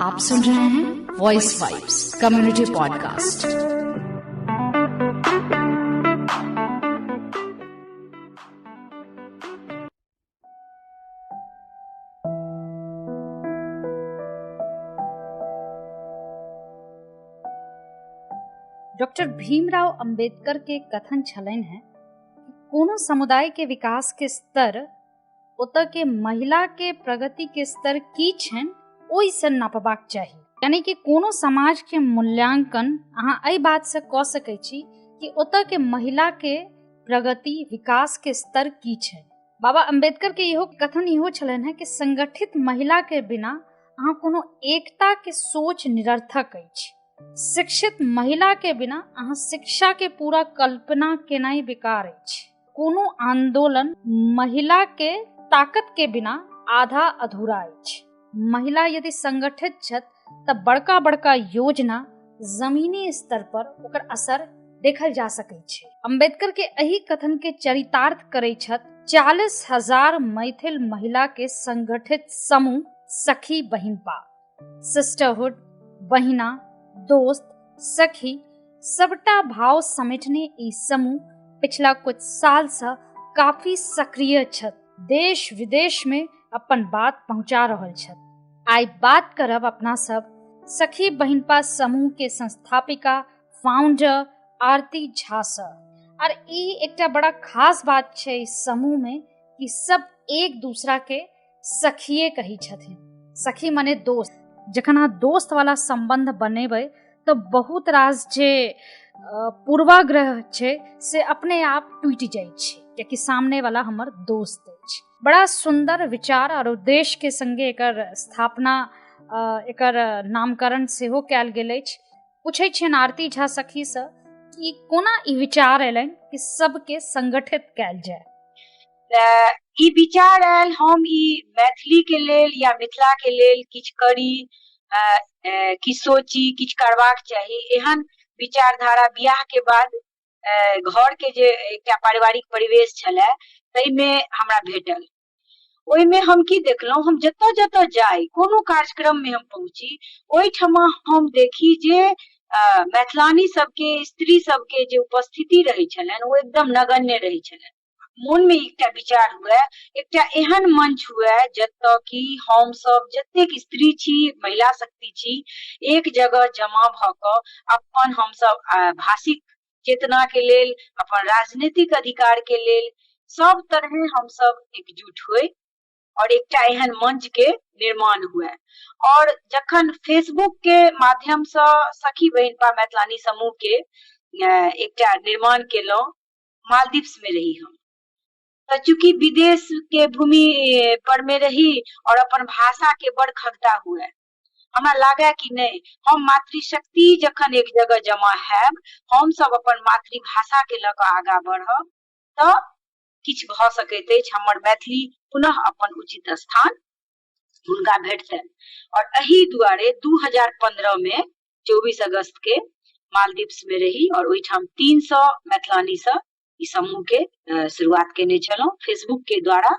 आप सुन रहे हैं voice vibes community podcast. Doctor Bhimrao Ambedkar के कथन छलनि हैं कि कोनो समुदाय के विकास के स्तर ओतऽ के महिला के प्रगति के स्तर की छनि ओहिसँ नापबाक चाही। यानी कि कोनो समाज के मूल्यांकन अहाँ एहि बातसँ कऽ सकै छी कि ओतऽ के महिला के प्रगति विकास के स्तर की छै। बाबा अम्बेडकर के इहो कथन इहो छलनि हेँ कि संगठित महिला के बिना अहाँ कोनो एकता के सोच निरर्थक अछि। शिक्षित महिला के बिना अहाँ शिक्षा के पूरा कल्पना केनाइ बेकार अछि। कोनो आंदोलन महिला के ताकत के बिना आधा अधूरा अछि। महिला यदि संगठित छथि तऽ बड़का बड़का योजना जमीनी स्तर पर ओकर असर देखल जा सकै छै। अम्बेडकर के एहि कथन के चरितार्थ करै छथि 40,000 मैथिल महिला के संगठित समूह सखी बहिनपा। सिस्टरहुड, बहिना, दोस्त, सखी सबटा भाव समेटने ई समूह पिछला कुछ साल से काफी सक्रिय छथि। देश विदेश में अपन बात पहुंचा रहल छथि। आइ बात करब अपना सब सखी बहिनपा समूह के संस्थापिका फाउंडर आरती झा से। और ई एकटा बड़ा खास बात छै इस समूह में कि सब एक दूसरा के सखिए कहै छथिन। सखी मने दोस्त। जखन अहाँ दोस्त वाला संबंध बनेबै तऽ बहुत रास जे पूर्वाग्रह छै से अपने आप टूटि जाइ छै, कियाकि सामने वाला हमर दोस्त अछि। बड़ा सुंदर विचार और उद्देश्य के संगे एकर स्थापना, एकर नामकरण सेहो कयल गेल अछि। पूछै छियनि आरती झा सखीसँ कि कोना ई विचार एलनि कि सबके संगठित कयल जाय। तऽ ई विचार आयल हम ई मैथिली के लेल या मिथिला के लेल किछु करी, किछु सोची, किछु करबाक चाही। एहन विचारधारा बियाह के बाद घर के जे एकटा पारिवारिक परिवेश छलै ताहिमे हमरा भेटल। ओहिमे हम की देखलहुँ, हम जतऽ जतऽ जाइ, कोनो कार्यक्रम में हम पहुँची, ओहिठमा हम देखी जे मैथिलानी सबके, स्त्री सबके जे उपस्थिति रहै छलनि ओ एकदम नगण्य रहै छलनि। मोन में एकटा विचार हुए, एकटा एहन मंच हुए जतऽ कि हम सब जतेक स्त्री छी, महिला शक्ति छी, एक जगह जमा भऽ कऽ अपन हम सब भाषिक चेतना के लेल, अपन राजनीतिक अधिकार के लेल सब तरहे हम सब एकजुट होइ और एकटा एहन मंच के निर्माण हुए। और जखन फेसबुक के माध्यम सँ सखी बहिनपा मैथिलानी समूह के एकटा निर्माण केलहुँ, मालदीव्स में रही हम, तऽ चूंकि विदेश के भूमि पर में रही और अपन भाषा के बड़ खगता हुए, हमरा लागे कि नहीं हम मातृशक्ति जखन एक जगह जमा हैब, हम सब अपन मातृभाषा के लऽ कऽ आगाँ बढ़ब तऽ किछु भऽ सकैत अछि, हमर मैथिली पुनः अपन उचित स्थान हुनका भेटतनि। और एहि दुआरे 2015 में 24 अगस्त के मालदीव्स में रही और ओहिठाम 300 मैथिलानी से ई समूह के शुरुआत केने छलहुँ फेसबुक के द्वारा।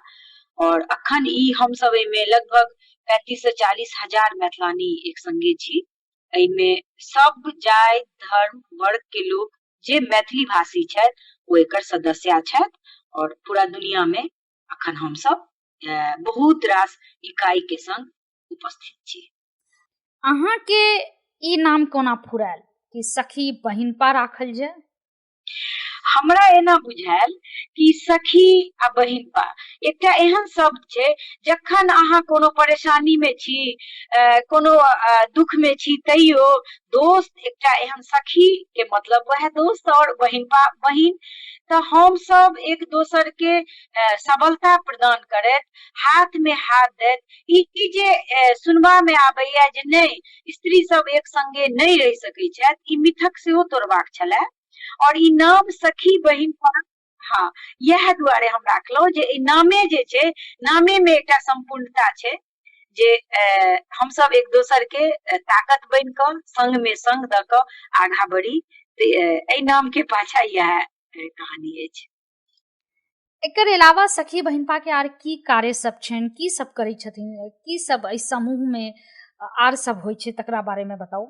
और अखन ई हम सब एहिमे लगभग 35 से 40 हजार मैथिलानी एक संगे छी। एहिमे सब जाति धर्म वर्ग के लोग जे मैथिली भाषी छथि ओ एकर सदस्या छथि और पूरा दुनिया में अखन हम सब बहुत रास इकाई के संग उपस्थित छी। अहाँ के ई नाम कोना फुरायल कि सखी बहिनपा राखल जाय? हमरा एना बुझायल कि सखी आ बहिनपा एकटा एहन शब्द छै, जखन अहाँ कोनो परेशानी में छी, कोनो दुख में छी, तैयो दोस्त एकटा एहन सखी के मतलब वएह दोस्त और बहिनपा बहिन। तऽ हम सब एक दोसर के सबलता प्रदान करैत, हाथ में हाथ दैत, ई जे सुनबा में आबैया जे नहि स्त्री सब एक संगे नहि रहि सकै छथि, ई मिथक सेहो तोड़बाक छलै। और ई नाम सखी बहिनपा, हाँ, इएह दुआरे हम राखलहुँ जे ई नामे जे छै, नामे में एकटा सम्पूर्णता छै जे हमसब एक दोसर के ताकत बनि कऽ संग में संग दऽ कऽ आगाँ बढ़ी। तऽ एहि नाम के पाछा इएह कहानी अछि। एकर अलावा सखी बहिनपा के आर की कार्य सब छनि, की सब करै छथिन, की सब एहि समूह में आर सब होइ छै, तकरा बारे में बताउ।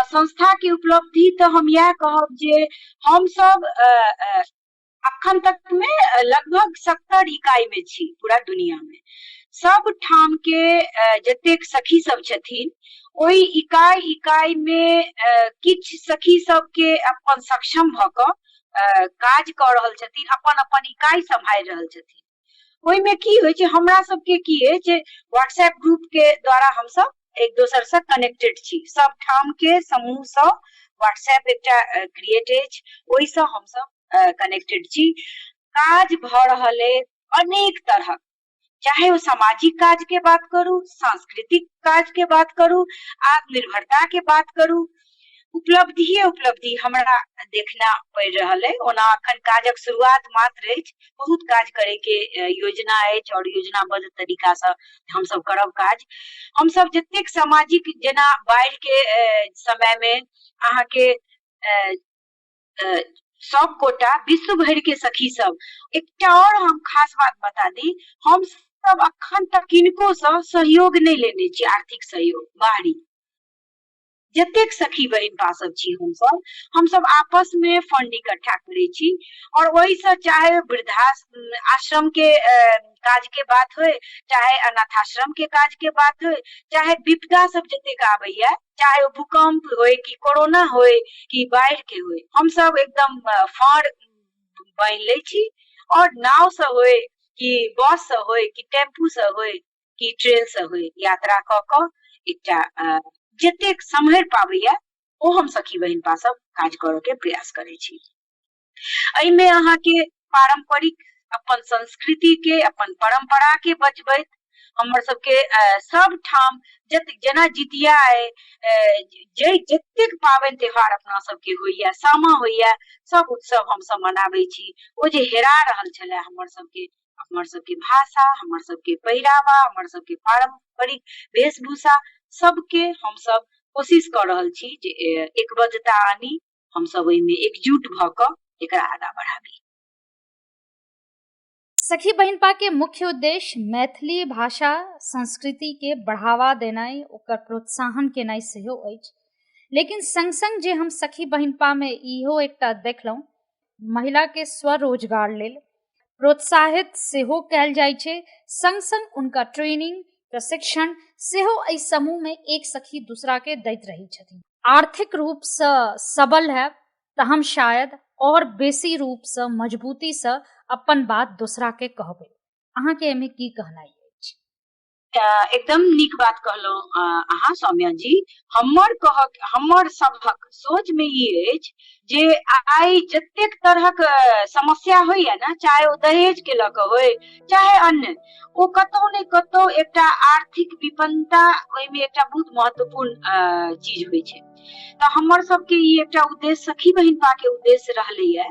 संस्था के उपलब्धि तऽ हम इएह कहब जे हमसब अखन तक में लगभग 70 इकाई में छी पूरा दुनिया में। सब ठाम के जतेक सखी सब छथिन ओहि इकाई इकाई में किछु सखी सबके अपन सक्षम भऽ कऽ काज कऽ रहल छथिन, अपन अपन इकाई सम्हारि रहल छथिन। ओहिमे की होइ छै, हमरा सबके की अछि जे व्हाट्सएप ग्रुप के द्वारा हमसब एक दोसर से कनेक्टेड छी। सब ठाम के समूह से व्हाट्सएप एकटा क्रिएट अछि, ओहिसँ हमसब कनेक्टेड छी। काज भऽ रहल अछि अनेक तरहक, चाहे ओ सामाजिक काज के बात करू, सांस्कृतिक काज के बात करू, आत्मनिर्भरता के बात करू, उपलब्धिये उपलब्धि हमरा देखना पड़ि रहल है। ओना अखन काजक शुरुआत मात्र अछि, बहुत काज करे के योजना अछि और योजनाबद्ध तरीका से हमसब करब काज। हमसब जतेक सामाजिक, जेना बाढ़ि के समय में अहाँके सब कोटा विश्व भरि के सखी सब, एकटा और हम खास बात बता दी, हम सब अखन तक किनको से सहयोग नहि लेने छी, आर्थिक सहयोग बाहरी। जतेक सखी बहिनपा सब छी हमसब आपस में फंड इकट्ठा करै छी और ओहिसँ चाहे वृद्धा आश्रम के काज के बात होय, चाहे अनाथाश्रम के काज के बात होय, चाहे विपदा सब जतेक आबैया, चाहे ओ भूकंप होय कि कोरोना होय कि बाढ़ि के होय, हमसब एकदम फाँड़ बान्हि लै छी और नाव से होय कि बस से होय कि टेम्पू से होय कि ट्रेन से होय, यात्रा कऽ कऽ एकटा जतेक सम्हरि पाबैया ओ हम सखी बहिनपा सब काज करऽ के प्रयास करै छी। एहिमे अहाँके पारंपरिक अपन संस्कृति के, अपन परंपरा के बचबैत हमर सबके सब ठाम जेना जितिया अइ, जे जतेक पाबनि त्योहार अपना सबके होइया, सामा होइया, सब उत्सव हमसब मनाबै छी। ओ जे हेरा रहल छलै हमर सबके भाषा, हमर सबके पहिरावा, हमर सबके पारंपरिक वेशभूषा, सबके हमसब कोशिश कऽ रहल छी जे एकबद्धता आनी, हमसब ओहिमे एकजुट भऽ कऽ एकरा आगाँ बढ़ाबी। सखी बहिनपा के मुख्य उद्देश्य मैथिली भाषा संस्कृति के बढ़ावा देनाइ, ओकर प्रोत्साहन केनाइ सेहो अछि। लेकिन संग संग जे हम सखी बहिनपा में इहो एकटा देखलहुँ, महिला के स्वरोजगार लेल प्रोत्साहित सेहो कयल जाइ छै, संग संग उनका ट्रेनिंग प्रशिक्षण सेहो एहि समूह में एक सखी दूसरा के दैत रहै छथिन। आर्थिक रूप से सबल है तऽ हम शायद और बेसी रूप से मजबूती से अपन बात दूसरा के कहबै। अहाँके एहिमे की कहनाइ अछि? एकदम नीक बात कहलहुँ अहाँ सौम्या जी। हमर सभक सोच में ई अछि जे आइ जतेक तरहक समस्या होइया ने, चाहे ओ दहेज के लऽ कऽ होय चाहे अन्य, ओ कतौ ने कतौ एकटा आर्थिक विपन्नता ओहिमे एकटा बहुत महत्वपूर्ण चीज होइ छै। तऽ हमर सबके ई एकटा उद्देश्य, सखी बहिनपा के उद्देश्य रहलैया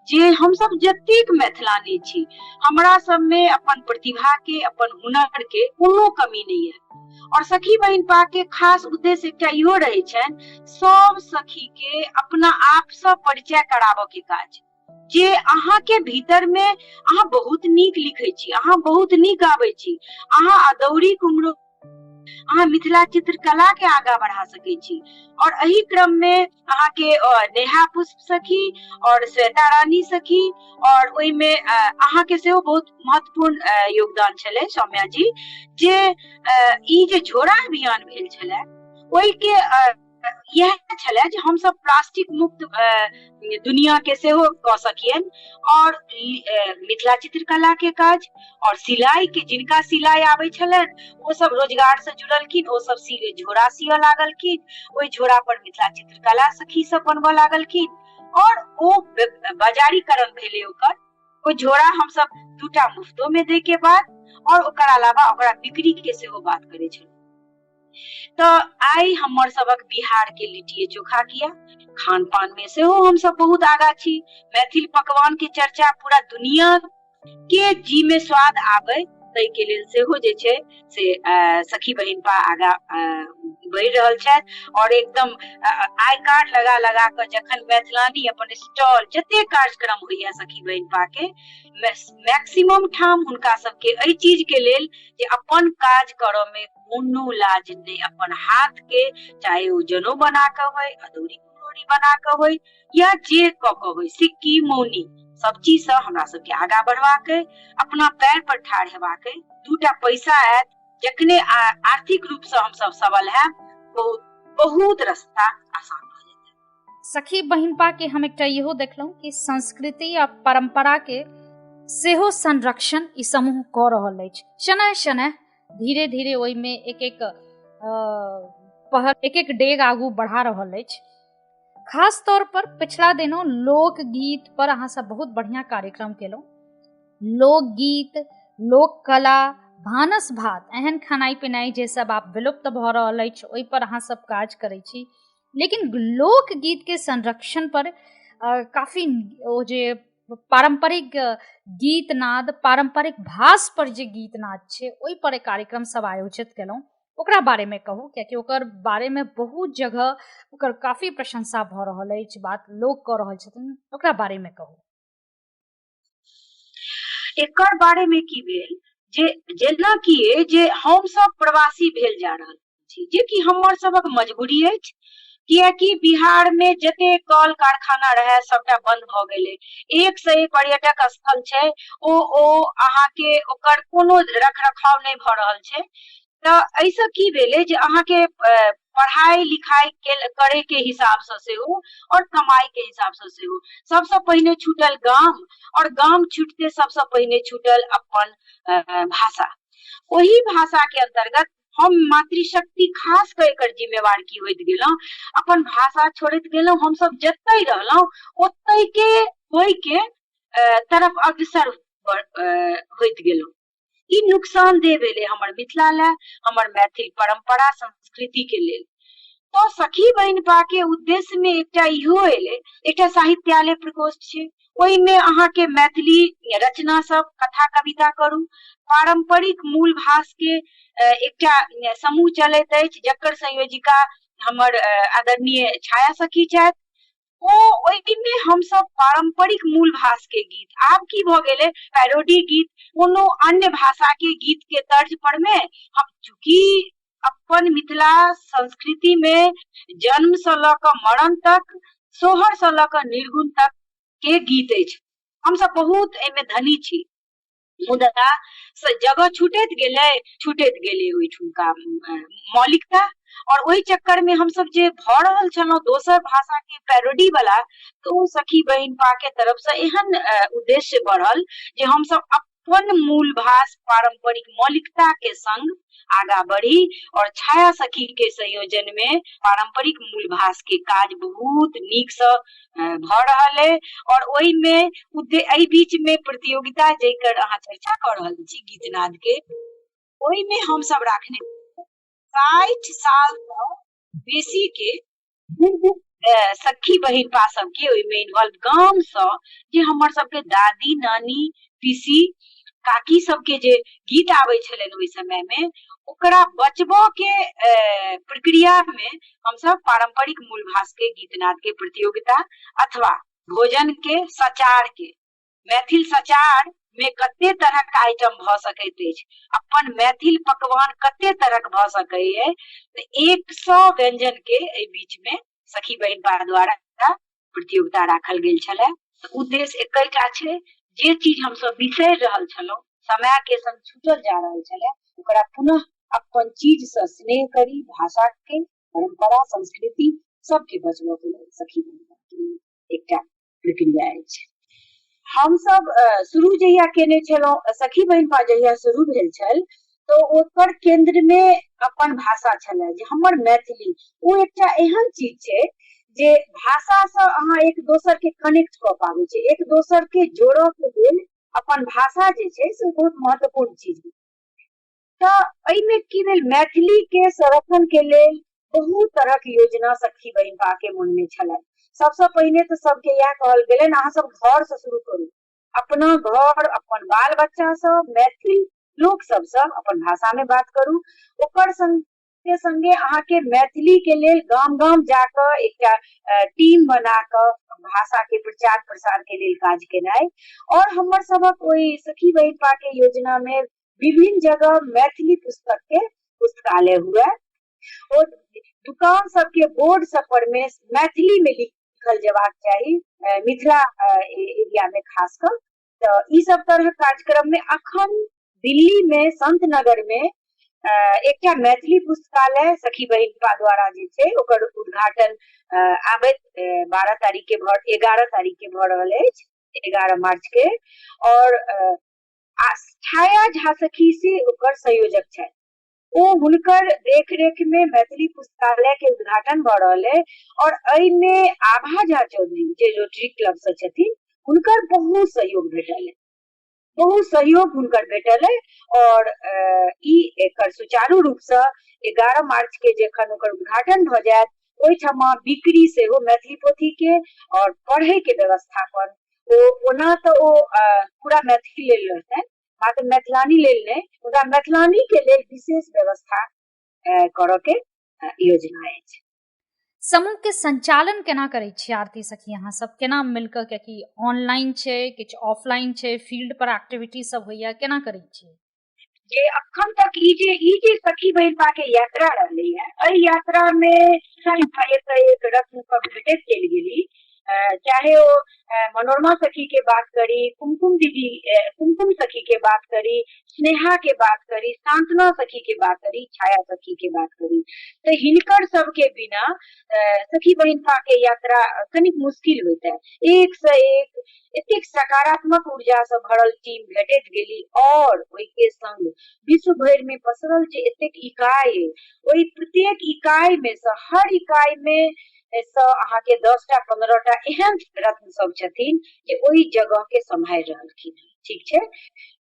जे हमसब जतेक मैथिलानी छी, हमरा सबमे अपन प्रतिभा के, अपन हुनर के कोनो कमी नहि है। और सखी बहिनपा के खास उद्देश्य एकटा इहो रहै छनि, सब सखी के अपना आप से परिचय कराबऽ के काज, जे अहाँ के भीतर में अहाँ बहुत नीक लिखै छी, अहाँ बहुत नीक गाबै छी, अहाँ अदौरी कुमरो, अहाँ मिथिला चित्रकला के आगा बढ़ा सकै छी। और एहि क्रम में अहाँ के नेहा पुष्प सखी और श्वेता रानी सखी, और ओहि में अहाँ के सेहो बहुत महत्वपूर्ण योगदान छलै सौम्या जी, जे ई जे झोरा अभियान भेल छलै ओहि के इएह छलै जे हमसब प्लास्टिक मुक्त दुनिया के सेहो कऽ सकियन। और मिथिला चित्रकला के काज और सिलाई के, जिनका सिलाई आबै छलनि ओ सब रोजगार से जुड़लखिन, ओ सब झोरा सियऽ लागलखिन, ओहि झोरा पर मिथिला चित्रकला सखी सब बनबऽ लागलखिन और ओ बाजारीकरण भेलै ओकर। ओ झोरा हमसब दूटा मुफ्तो में दै के बाद और ओकर अलावा ओकरा बिक्री के सेहो बात करै छलहुँ। तऽ आइ हमर सबक बिहार के लिट्टिए चोखा किया, खान पान में सेहो हमसब बहुत आगा छी। मैथिल पकवान के चर्चा पूरा दुनिया के जी में स्वाद आबे ताहिके लेल सेहो जे छै से सखी बहिनपा आगाँ बढ़ि रहल छथि। आओर एकदम I card लगा लगा कऽ जखन मैथिलानी अपन स्टॉल जते कार्यक्रम होइया सखी बहिनपा के, मैक्सिमम ठाम हुनका सबके एहि चीज के लेल जे अपन काज करऽ मे कोनो लाज नहि, अपन हाथ के चाहे ओ जनो बना कऽ होय, अदौरी कुम्हरौरी बना कऽ होय, या जे कऽ कऽ होय, सिक्की मौनी सब चीज सँ हमरा सबके आगाँ बढ़बाक अइ, अपना पैर पर ठाढ़ हेबाक अइ। दूटा पैसा आयत जखने आर्थिक रूप सँ हमसब सबल हैब, बहुत बहुत रास्ता आसान भऽ जेतै। सखी बहिनपा के हम एकटा इहो देखलहुँ कि संस्कृति आ परंपरा के सेहो संरक्षण ई समूह कऽ रहल अछि। शनैः शनैः धीरे धीरे ओहिमे एक एक पहल, एक एक डेग आगू बढ़ा रहल अछि। खास तौर पर पिछला दिनों लोकगीत पर अहाँ सब बहुत बढ़िया कार्यक्रम केलहुँ। लोकगीत, लोक कला, भानस भात, एहन खेनाइ पिनाइ जे सब आब विलुप्त भऽ रहल अछि ओहि पर अहाँ सब काज करै छी, लेकिन लोकगीत के संरक्षण पर काफी ओ जे पारंपरिक गीत नाद, पारंपरिक भाष पर जे गीत नाद छै ओहि पर कार्यक्रम सब आयोजित केलहुँ, ओकरा बारे में कहू, कियाकि ओकर बारे में बहुत जगह ओकर काफी प्रशंसा भऽ रहल अछि, बात लोक कऽ रहल छथिन, ओकरा बारे में कहू। एकर बारे में की भेल जे जेना कि जे हम सब प्रवासी भेल जा रहल छी, जे कि हमर सबक मजबूरी अछि, कियाकि बिहार में जते कल कारखाना रहे सबटा बंद भऽ गेलै। एक से एक पर्यटक स्थल छै, ओ अहाँके ओकर कोनो रख रखाव नहि भऽ रहल छै। तऽ एहिसँ की भेलै जे अहाँके पढ़ाइ लिखाइ के करे के हिसाबसँ सेहो और कमाई के हिसाबसँ सेहो सबसँ पहिने छूटल गाम, और गाम छूटते सबसँ पहिने छूटल अपन भाषा। ओहि भाषा के अंतर्गत हम मातृशक्ति खास कऽ एकर जिम्मेवार की होइत गेलहुँ, अपन भाषा छोड़ैत गेलहुँ। हमसब जतहि रहलहुँ ओतहि के होइ के तरफ अग्रसर होइत गेलहुँ। ई नुकसानदेह भेलै हमर मिथिला लए, हमर मैथिल परंपरा संस्कृति के लेल। तो सखी बहिनपा के उद्देश्य में एकटा इहो एलै, एकटा साहित्यालय प्रकोष्ठ छै, ओहिमे अहाँके मैथिली रचना सब, कथा कविता करू। पारंपरिक मूल भाष के एकटा समूह चलैत अछि जकर संयोजिका हमर आदरणीय छाया सखी छथि। ओ ओहिमे हमसब पारंपरिक मूल भाष के गीत, आब की भऽ गेलै पैरोडी गीत, कोनो अन्य भाषा के गीत के तर्ज पर मे हम चूँकि अपन मिथिला संस्कृति में जन्म से लऽ कऽ मरण तक, सोहर से लऽ कऽ निर्गुण तक के गीत अछि, हमसब बहुत एहिमे धनी छी। मुदा जगह छूटैत गेलै, छूटैत गेलै ओहिठुमका मौलिकता, और ओहि चक्कर में हमसब जे भऽ रहल छलहुँ दोसर भाषा के पैरोडी वाला, तऽ ओ सखी बहिनपा के तरफ से एहन उद्देश्य बढ़ल जे हमसब अपन मूल भाष पारंपरिक मौलिकता के संग आगा बढ़ी। और छाया सखी के संयोजन में पारंपरिक मूल भाष के काज बहुत नीक से भऽ रहल अइ। और ओहिमे एहि बीच में प्रतियोगिता जेकर अहाँ चर्चा कऽ रहल छी गीतनाद के, ओहिमे हमसब राखने 60 साल सँ बेसी के सखी बहिनपा सबके ओहिमे इन्वॉल्व, गाम सँ जे हमर सबके दादी नानी पीसी काकी सबके जे गीत आबै छलनि ओहि समय मे, ओकरा बचबऽ के प्रक्रिया मे हमसब पारंपरिक मूल भाष के गीतनाद के प्रतियोगिता अथवा भोजन के सचार के, मैथिल सचार मे कते तरहक आइटम भऽ सकैत अछि, अपन मैथिल पकवान कते तरहक भऽ सकैए, तऽ 100 व्यंजन के एहि बीच मे सखी बहिनपा द्वारा प्रतियोगिता राखल गेल छलै। तऽ उद्देश्य एकैटा छै, जे चीज हमसब बिसरि रहल छलहुँ, समय के संग छूटल जा रहल छलै, ओकरा पुनः अपन चीज सँ स्नेह करी, भाषा के, परंपरा, संस्कृति सबके बचबऽ के लेल सखी बहिनपा के एकटा प्रक्रिया अछि। हमसब शुरू जहिया केने छलहुँ, सखी बहिनपा जहिया शुरू भेल छल, तऽ ओकर केंद्र मे अपन भाषा छलै जे हमर मैथिली। ओ एकटा एहन चीज छै जे भाषा सँ अहाँ एक दोसर के कनेक्ट कऽ पाबै छी, एक दोसर के जोड़ऽ के लेल अपन भाषा जे छै से बहुत महत्वपूर्ण चीज। तऽ एहिमे की भेल, मैथिली के संरक्षण के लेल बहुत तरहक योजना सखी बहिनपा के मन मे छलै। सबसँ पहिने तऽ सबके इएह कहल गेलनि, अहाँ सब घर से शुरू करू, अपना घर, अपन बाल बच्चा सब मैथिल लोक लोक सबसँ अपन भाषा मे बात करू। ओकर संगे संगे अहाँके मैथिली के लेल गाम गाम जाकऽ एकटा टीम बना कऽ भाषा के प्रचार प्रसार के लेल काज केनाइ। और हमर सभक ओहि सखी बहिनपा के योजना मे विभिन्न जगह मैथिली पुस्तक के पुस्तकालय हुए, ओ दुकान सबके बोर्ड सब पर मे मैथिली मे लिखल जेबाक चाही, मिथिला एरिया मे खास कऽ। तऽ ई सब तरहक कार्यक्रम मे अखन दिल्ली मे संत नगर मे एकटा मैथिली पुस्तकालय सखी बहिनपा द्वारा जे छै ओकर उद्घाटन आबैत 12 तारीख के भऽ 11 तारीख के भऽ रहल अछि, 11 मार्च के। और छाया झा सखी से ओकर संयोजक छथि, ओ हुनकर देखरेख मे मैथिली पुस्तकालय के उद्घाटन भऽ रहल है। और एहिमे आभा झा चौधरी जे रोटरी क्लब से छथिन हुनकर बहुत सहयोग भेटल है, बहुत सहयोग हुनकर भेटल है। और ई एकर सुचारू रूप से 11 मार्च के जखन ओकर उद्घाटन भऽ जायत ओहिठमा बिक्री सेहो मैथिली पोथी के और पढ़े के व्यवस्थापन, ओ ओना तऽ ओ पूरा मैथिली लेल रहतनि, मात्र मैथिलानी लेल नहि, मुदा मैथिलानी के लेल विशेष व्यवस्था करऽ के योजना अछि। समूह के संचालन केना करै छियै आरती सखी अहाँ सब, केना मिलकऽ, कियाकि ऑनलाइन छै, किछु ऑफलाइन छै, फील्ड पर एक्टिविटी सब होइया, केना करै छियै? जे अखन तक ई जे सखी बहिनपा के यात्रा रहलै है, एहि यात्रा मे एक एक रत्न सब भेटैत चलि गेली। चाहे ओ मनोरमा सखी के बात करी, कुमकुम दीदी, कुमकुम सखी के बात करी, स्नेहा के बात करी, सांत्वना सखी के बात करी, छाया सखी के बात करी, तऽ हिनकर सबके बिना सखी बहिनपा के यात्रा कनिक मुश्किल होइत है। एक से एक एतेक सकारात्मक ऊर्जा से भरल टीम भेटैत गेली और ओहिके संग विश्व भरि में पसरल जे एतेक इकाई, ओहि प्रत्येक इकाई में से हर इकाई में से अहाँके 10टा 15टा एहन रत्न सब छथिन जे ओहि जगह के सम्हारि रहलखिन हँ। ठीक छै,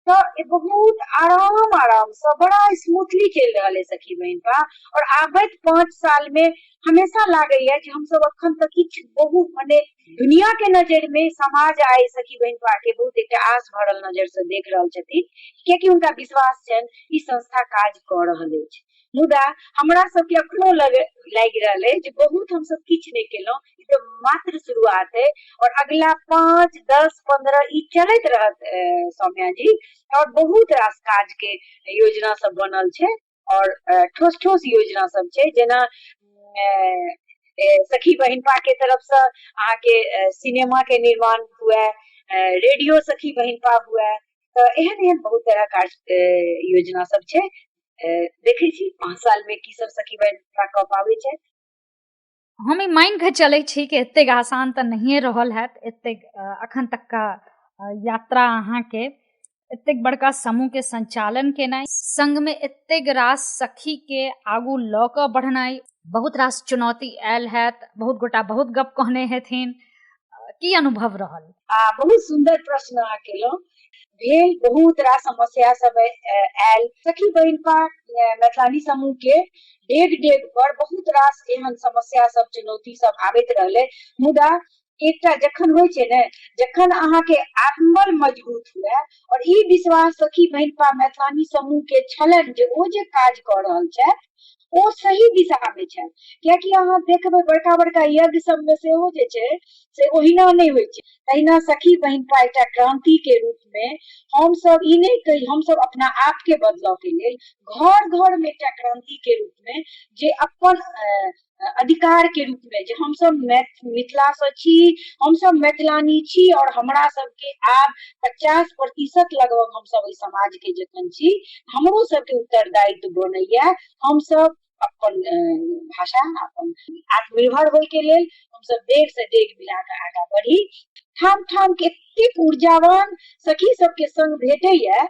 तऽ बहुत आराम आराम से बड़ा स्मूथली चलि रहल है सखी बहिनपा। और आबैत 5 साल में हमेशा लागैया जे हमसब अखन तक किछु बहुत मने दुनिया के नजर में समाज आइ सखी बहिनपा के बहुत एकटा आस भरल नजर से देख रहल छथिन, कियाकि हुनका विश्वास छनि ई संस्था काज कऽ रहल अछि। मुदा हमरा सबके अखनो लागि रहल है जे बहुत हमसब किछु नहि केलहुँ, ई तऽ मात्र शुरुआत है और अगला 5 10 15 ई चलैत रहत सौम्या जी। और बहुत रास काज के योजना सब बनल छै और ठोस ठोस योजना सब छै, जेना सखी बहिनपा के तरफ से अहाँके सिनेमा के निर्माण हुए, रेडियो सखी बहिनपा हुए, तऽ एहन एहन बहुत तरह कार्य योजना सब छै। देखै छी 5 साल में की सब सखी बहिनपा कऽ पाबै छै। हम ई मानि कऽ चलै छी कि एतेक आसान तऽ नहिए रहल हैत, एतेक अखन तक का यात्रा अहाँके, एतेक बड़का समूह के संचालन केनाइ, संग में एतेक रास सखी के आगू लऽ कऽ बढ़नाइ, बहुत रास चुनौती आयल हैत, बहुत गोटा बहुत गप कहने हेथिन, की अनुभव रहल? बहुत सुंदर प्रश्न अहाँ केलहुँ। भेल बहुत रास समस्या सब आयल। सखी बहिनपा मैथिलानी समूह के डेग डेग पर बहुत रास एहन समस्या सब चुनौती सब आबैत रहलै। मुदा एकटा जखन होइ छै ने, जखन अहाँके आत्मबल मजबूत हुए और ई विश्वास सखी बहिनपा मैथिलानी समूह के छलनि जे ओ जे काज कऽ रहल छथि ओ सही दिशा मे छथि। कियाकि अहाँ देखबै बड़का बड़का यज्ञ सबमे सेहो जे छै से ओहिना नहि होइ छै, तहिना सखी बहिनपा एकटा क्रांति के रूप में हमसब ई नहि कही, हमसब अपना आप के बदलाव के लेल घर घर में एकटा क्रांति के रूप में जे अपन अधिकार के रूप में जे हमसब मिथिला से छी, हमसब मैथिलानी छी और हमरा सबके आब 50% लगभग हमसब एहि समाज के जखन छी, हमरो सबके उत्तरदायित्व बनैया हमसब अपन भाषा अपन आत्मनिर्भर होय के लेल हमसब डेग से डेग मिला कऽ आगाँ बढ़ी। ठाम ठाम के एतेक ऊर्जावान सखी सबके संग भेटैया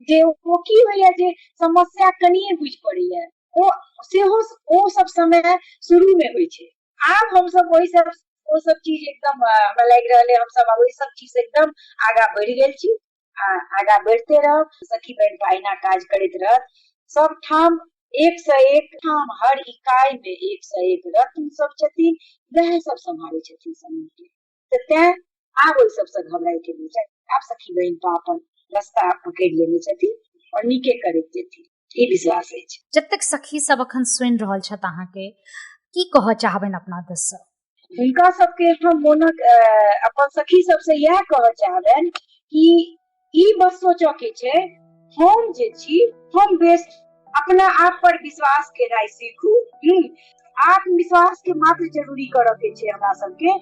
जे ओ की होइया जे समस्या कनिये बुझि पड़ैया, ओ सेहो ओ सब समय शुरू मे होइ छै। आब हमसब ओहि सब ओ सब चीज एकदम हमरा लागि रहल है हमसब आब ओहि सब चीज से एकदम आगाँ बढ़ि गेल छी आ आगाँ बढ़िते रहब। सखी बहिनपा अहिना काज करैत रहत। सब ठाम एक से एक ठाम हर इकाई में एक से एक रत्न सब छथिन, वएह सब सम्हारै छथिन समूह के, तऽ तैं आब ओहि सबसँ घबराय के नहि छै। आब सखी बहिनपा अपन रास्ता पकड़ि लेने छथिन और नीके करैत जेथिन, ई विश्वास अछि। जतेक सखी सब अखन सुनि रहल छथि अहाँके, की कहऽ चाहबनि अपना दिस सँ? हुनका सबके हम मोनक अपन सखी सबसँ इएह कहऽ चाहबनि कि ई बस सोचऽ के छै, हम जे छी हम बेस्ट, अपना आप पर विश्वास केनाइ सीखू। आत्मविश्वास के मात्र जरूरी करऽ के छै हमरा सबके,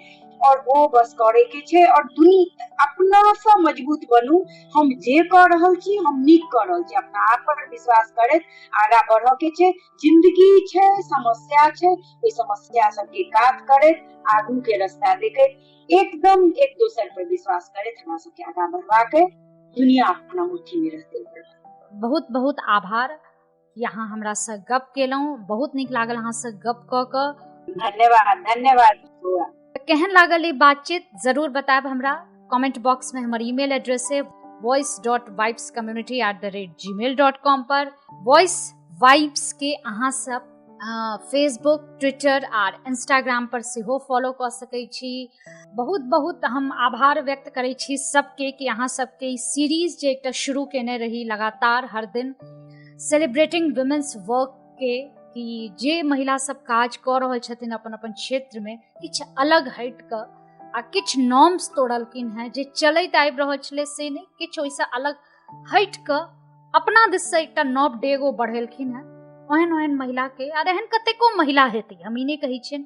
और ओ बस करे के छै, और दुनिया अपना से मजबूत बनू। हम जे कऽ रहल छी हम नीक कऽ रहल छी, अपना आप पर विश्वास करैत आगा बढ़ऽ के छै। जिंदगी छै, समस्या छै, ओहि समस्या सबके कात करैत आगू के रास्ता देखैत एकदम एक दोसर पर विश्वास करैत हमरा सबके आगा बढ़बाक है। दुनिया अपना मुट्ठी में रहते। बहुत बहुत आभार कि अहाँ हमरा से गप केलहुँ, बहुत नीक लागल अहाँ से गप कऽ कऽ। धन्यवाद, धन्यवाद बौआ। केहन लागल ई बातचीत जरूर बतायब हमरा कमेंट बॉक्स में। हमर ईमेल एड्रेस है voice.vibescommunity@gmail.com पर। वॉइस वाइब्स के अहाँ सब फेसबुक, ट्विटर आर इंस्टाग्राम पर सेहो फॉलो कऽ सकै छी। बहुत बहुत हम आभार व्यक्त करै छी सबके कि अहाँ सबके ई सीरीज जे एकटा शुरू केने रही लगातार हर दिन सेलिब्रेटिंग वुमेन्स वर्क के, कि जे महिला सब काज कऽ रहल छथिन अपन अपन क्षेत्रमे किछु अलग हटि कऽ आ किछु नॉर्म्स तोड़लखिन हेँ जे चलैत आबि रहल छलै से नहि, किछु ओहिसँ अलग हटि कऽ अपना दिससँ एकटा नव डेग ओ बढ़ेलखिन हेँ। ओहन ओहन महिलाके, आर एहन कतेको महिला हेतै, हम ई नहि कहै छियनि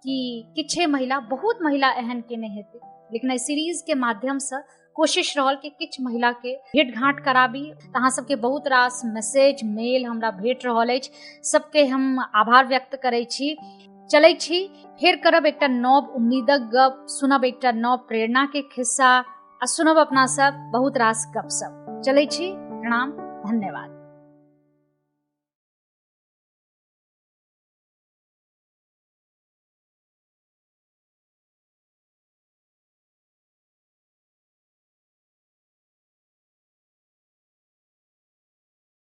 कि किछे महिला, बहुत महिला एहन केने हेतै, लेकिन एहि सीरीजके माध्यमसँ कोशिश रहल कि किछु महिलाके भेट घाँट कराबी। तऽ अहाँ सबके बहुत रास मैसेज मेल हमरा भेट रहल अछि, सबके हम आभार व्यक्त करै छी। चलै छी, फेर करब एकटा नव उम्मीदक गप, सुनब एकटा नव प्रेरणाके खिस्सा आ सुनब अपना सब बहुत रास गपशप। चलै छी, प्रणाम, धन्यवाद।